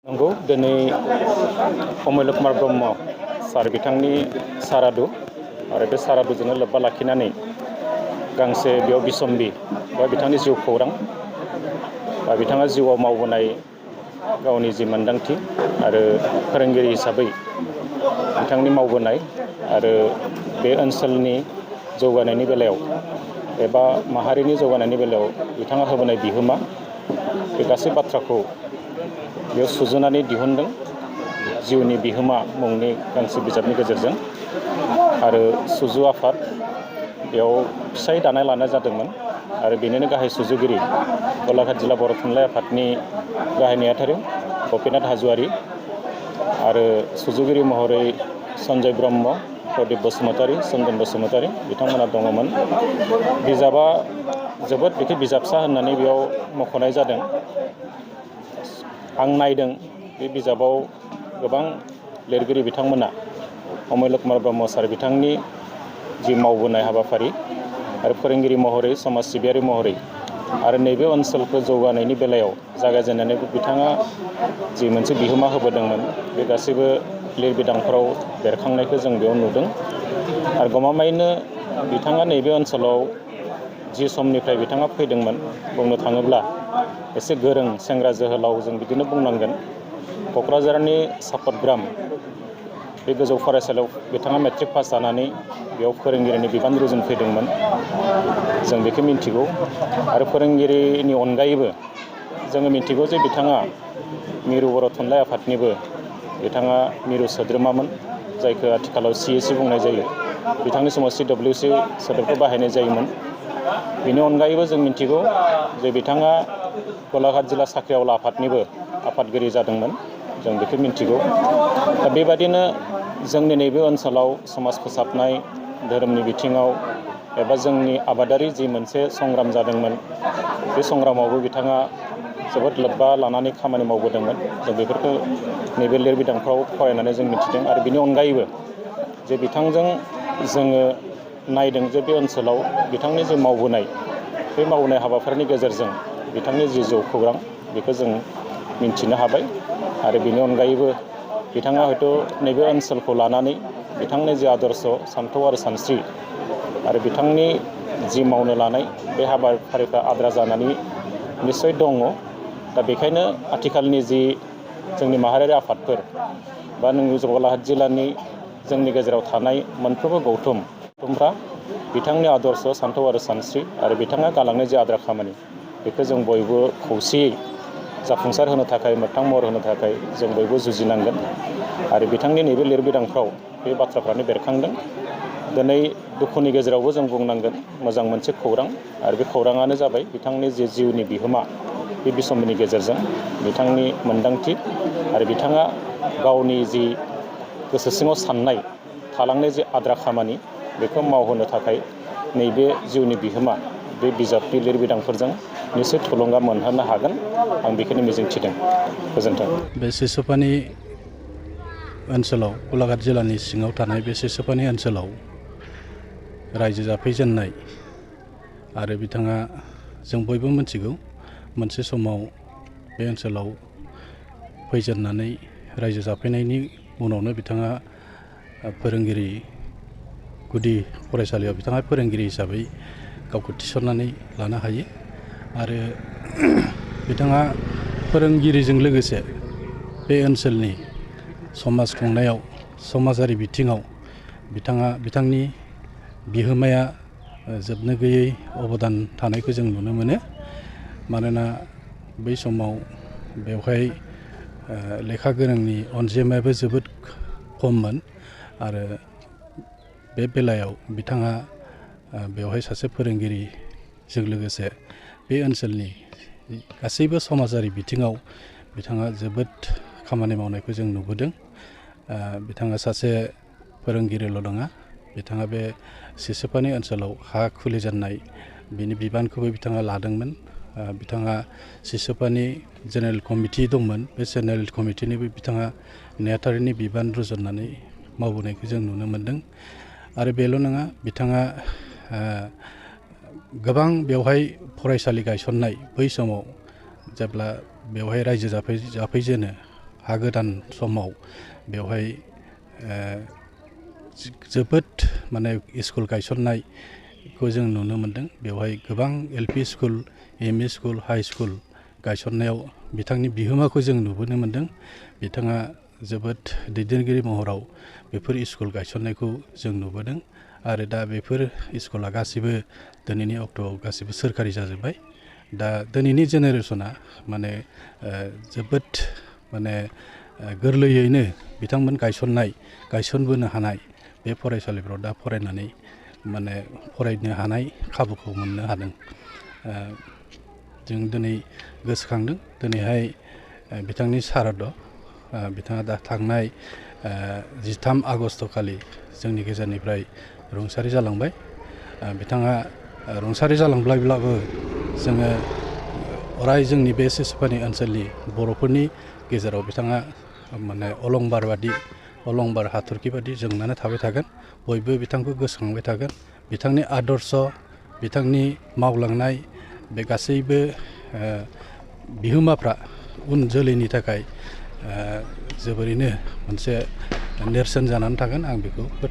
नंगौ दिनै अमूल्य कुमार ब्रह्म सार बिथांनि सारादु आरो बे सारादुजोंनो लोब्बा लाखिनानै गांसे बेयाव बिसम्बि बा बिथांनि जिउ खौरां बा बिथाङा जिउआव मावबोनाय गावनि जि मोन्दांथि आरो फोरोंगिरि हिसाबै बिथांनि मावबोनाय आरो बे ओनसोलनि जौगानायनि बेलायाव एबा माहारिनि जौगानायनि बेलायाव बिथाङा होबोनाय बिहोमा बे गासै बाथ्राखौ बेयाव सुजुनानै दिहुनदों जिउनि बिहोमा मुंनि गांसे बिजाबनि गेजेरजों आरो सुजु आफाद बेयाव फिसाय दानाय लानाय जादोंमोन आरो बेनिनो गाहाय सुजुगिरि गलाघाट जिल्ला बर' थुनलाइ आफादनि गाहाय नेहाथारि गपिनाथ हाज'वारि आरो सुजुगिरि महरै सन्जय ब्रह्म प्रदीप बसुमतारी चन्दन बसुमतारी बिथांमोना दङमोन। बिजाबा जोबोद बेखौ बिजाबसा होननानै बेयाव मख'नाय जादों। आं नायदों बे बिजाबाव गोबां लिरगिरि बिथांमोना अमूल्य कुमार ब्रह्म सार बिथांनि जि मावबोनाय हाबाफारि आरो फोरोंगिरि महरै समाज सिबियारि महरै आरो नैबे ओनसोलखौ जौगानायनि बेलायाव जागायजेननानै बिथाङा जि मोनसे बिहोमा होबोदोंमोन बे गासैबो लिरबिदांफोराव बेरखांनायखौ जों बेयाव नुदों आरो गमामायैनो बिथाङा नैबे ओनसोलाव जि समनिफ्राय बिथाङा फैदोंमोन बुंनो थाङोब्ला एसे गोरों सेंग्रा जोहोलाव जों बिदिनो बुंनांगोन। क'क्राझारनि सापतग्राम बे गोजौ फरायसालियाव बिथाङा मेट्रिक पास जानानै बेयाव फोरोंगिरिनि बिबान रुजुनफैदोंमोन जों बेखौ मिन्थिगौ आरो फोरोंगिरिनि अनगायैबो जोङो मिन्थिगौ जे बिथाङा मिरु बर' थुनलाइ आफादनिबो बिथाङा मिरु सोद्रोमामोन जायखौ आथिखालाव CAC बुंनाय जायो। बिथांनि समाव CWC सोदोबखौ बाहायनाय जायोमोन। बेनि अनगायैबो जों मिन्थिगौ जे बिथाङा गलाघाट जिल्ला साख्रि आवला आफादनिबो आफादगिरि जादोंमोन जों बेखौ मिन्थिगौ। दा बेबादिनो जोंनि नैबे ओनसोलाव समाज फोसाबनाय धोरोमनि बिथिङाव एबा जोंनि आबादारि जि मोनसे संग्राम जादोंमोन बे संग्रामावबो बिथाङा जोबोद लोब्बा लानानै खामानि मावबोदोंमोन। जों बेफोरखौ नैबे लिरबिदांफ्राव फरायनानै जों मिथिदों आरो बिनि अनगायैबो जे बिथांजों जोङो नायदों जे बे ओनसोलाव बिथांनि जि मावबोनाय बे मावनाय हाबाफारिनि गेजेरजों बिथांनि जि जिउ खौरां बेखौ जों मिन्थिनो हाबाय आरो बेनि अनगायैबो बिथाङा हयथ' नैबे ओनसोलखौ लानानै बिथांनि जि आदर्श सान्थौ आरो सानस्रि आरो बिथांनि जि मावनो लानाय बे हाबाफारिफ्रा आद्रा जानानै निस्सय दङ। दा बेखायनो आथिखालनि जि जोंनि माहारियारि आफादफोर बा नोंनि गलाघाट जिल्लानि जोंनि गेजेराव थानाय मोनफ्रोमबो गौथुमफ्रा बिथांनि आदर्श सान्थौ आरो सानस्रि आरो बिथाङा गालांनाय जि आद्रा खामानि बेखौ जों बयबो खौसेयै जाफुंसार होनो थाखाय मोगथां महर होनो थाखाय जों बयबो जुजिनांगोन आरो बिथांनि नैबे लिरबिदांफ्राव बे बाथ्राफ्रानो बेरखांदों। दिनै दुखुनि गेजेरावबो जों बुंनांगोन मोजां मोनसे खौरां आरो बे खौराङानो जाबाय बिथांनि जे जिउनि बिहोमा बे बिसम्बिनि गेजेरजों बिथांनि मोन्दांथि आरो बिथाङा गावनि जि गोसो सिङाव साननाय थालांनाय जे आद्रा खामानि बेखौ मावहोनो थाखाय नैबे जिउनि बिहोमा बे बिजाबनि लिरबिदांफोरजों निस्सय थुलुंगा मोनहोनो हागोन आं बेखौनो मिजिंथिदों। गोजोन्थों। बे सिसुपानि ओनसोलाव गलाघाट जिल्लानि सिङाव थानाय बे सिसुपानि ओनसोलाव रायजो जाफैजेननाय आरो बिथाङा जों बयबो मिथिगौ मोनसे समाव बे ओनसोलाव फैजेननानै रायजो जाफैनायनि उनावनो बिथाङा फोरोंगिरि गुदि फरायसालियाव बिथाङा फोरोंगिरि हिसाबै गावखौ थिसननानै लानो हायो आरो बिथाङा फोरोंगिरिजों लोगोसे बे ओनसोलनि समाज खुंनायाव समाजारि बिथिङाव बिथांनि बिहोमाया जोबनो गैयै अबदान थानायखौ जों नुनो मोनो। मानोना बै समाव बेवहाय लेखा गोरोंनि अनजिमायाबो जोबोद खममोन आरो बे बेलायाव बिथाङा बेवहाय सासे फोरोंगिरिजों लोगोसे बे ओनसोलनि गासैबो समाजारि बिथिङाव बिथाङा जोबोद खामानि मावनायखौ जों नुबोदों। बिथाङा सासे फोरोंगिरिल' नङा, बिथाङा बे सिसुपानि ओनसोलाव हा खुलिजेननाय बिनि बिबानखौबो बिथाङा लादोंमोन। बिथाङा सिसुपानि जेनेरेल कमिटि दंमोन, बे जेनेरेल कमिटिनिबो बिथाङा नेहाथारिनि बिबान रुजुननानै मावबोनायखौ जों नुनो मोन्दों। आरो बेल' नङा, बिथाङा गोबां बेवहाय फरायसालि गायसननाय बै समाव जेब्ला बेवहाय रायजो जाफैजेनो हा गोदान समाव बेवहाय जोबोद माने स्कुल गायसननायखौ जों नुनो मोनदों। बेवहाय गोबां LP school, ME school, high school गायसननायाव बिथांनि बिहोमाखौ जों नुबोनो मोनदों। बिथाङा जोबोद दैदेनगिरि महराव बेफोर स्कुल गायसननायखौ जों नुबोदों आरो दा बेफोर स्कुला गासिबो दिनैनि अक्ट'आव गासिबो सोरखारि जाजोब्बाय। दा दिनैनि जेनेरेसना माने जोबोद माने गोरलैयैनो बिथांमोन गायसनबोनो हानाय बे फरायसालिफ्राव दा फरायनानै माने फरायनो हानाय खाबुखौ मोननो हादों। जों दिनै गोसोखांदों दिनैहाय बिथांनि साराद' बिथाङा दा थांनाय 13 आगस्ट खालि जोंनि गेजेरनिफ्राय रुंसारि जालांबाय। बिथाङा रुंसारि जालांब्लाबो जोङो अराय जोंनि बे सिसुपानि ओनसोलनि बर'फोरनि गेजेराव बिथाङा माने अलंबार हाथरखि बादि जोंनानै थाबाय थागोन। बयबो बिथांखौ गोसोखांबाय थागोन। बिथांनि आदर्श, बिथांनि मावलांनाय बे गासैबो बिहोमाफ्रा उन जोलैनि थाखाय जोबोरैनो मोनसे नेरसोन जानानै थागोन, आं बेखौ फोथायो।